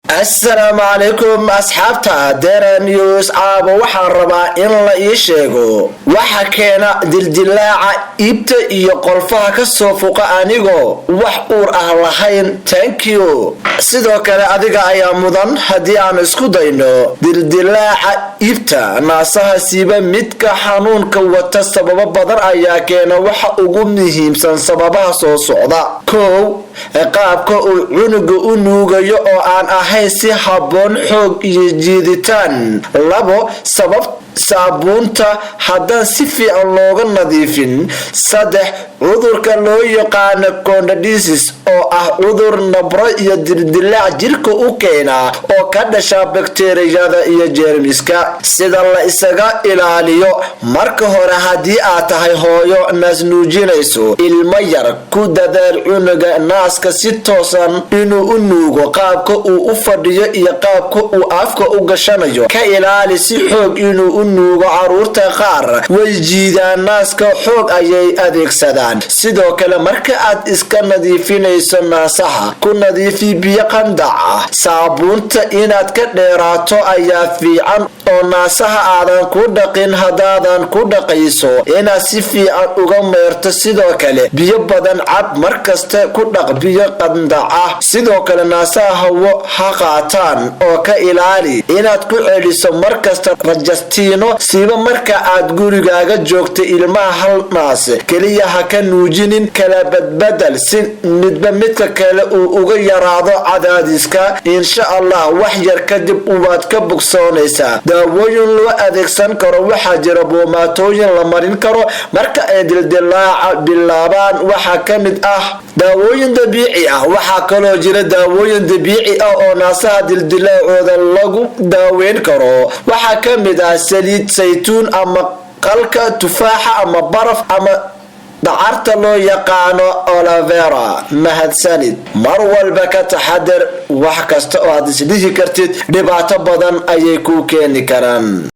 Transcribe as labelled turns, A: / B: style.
A: Assalaamu calaykum, asxaabta Dera News. Caabo waxaan rabaa in la ii sheego waxa keena dildilaaca ibta iyo qolfaha kasoo fuqa anigoo wax uur ah lahayn. Thank you. Sidoo kale adiga ayaa mudan. Haddii aan isku dayno dildilaaca ibta naasaha, siiba midka xanuunka wata, sababo badan ayaa keena. Waxa ugu muhiimsan sababaha soo socda: kow, qaabka uu cunuga u nuugayo oo aan ahayn si habboon, xoog iyo jiiditaan. Labo, sabab saabuunta haddaan si fiican looga nadiifin. Saddex, cudurka loo yaqaano candidiasis, oo ah cudur nabro iyo dildilaac jirka u keenaa oo ka dhasha bakteriyada iyo jeermiska. Sida la isaga ilaaliyo: marka hore, haddii aad tahay hooyo naas nuujinayso ilmo yar, ku dadaal cunuga naaska si toosan inuu u nuugo. Qaabka uu u fadhiyo iyo qaabka uu afka u gashanayo ka ilaali si xoog inuu u nuugo. Caruurta qaar way jiidaan naaska, xoog ayay adeegsadaan. Sidoo kale, marka aad iska nadiifinayso naasaha, ku nadiifi biyo qandac ah. Saabuunta inaad ka dheeraato ayaa fiican oo naasaha aadan ku dhaqin. Haddaadan ku dhaqayso, inaad si fiican uga meerto. Sidoo kale, biyo badan cab, markasta ku dhaq biyo qandac ah. Sidoo kale, naasaha hawo ha qaataan oo ka ilaali inaad ku celiso markasta rajastiino, siiba marka aad gurigaaga joogta. Ilmaha hal naas keliya ha ka nuujinin, kala badbadal si midba midka kale uu uga yaraado cadaadiska. Insha Allah, wax yar kadib waad ka bogsoonaysaa. Daawooyin loo adeegsan karo: waxaa jira boomaatooyin la marin karo marka ay dildilaaca bilaabaan. Waxaa ka mid ah daawooyin dabiici ah. Waxaa kaloo jira daawooyin dabiici ah oo naasaha dildilaacooda lagu daaweyn karo. Waxaa ka mid ah saliid saytuun ama qalka tufaaxa ama baraf ama dacarta loo yaqaano aloe vera. Mahadsanid. Mar walba ka taxadar wax kasta oo aad isdhihi kartid dhibaato badan ayay kuu keeni karaan.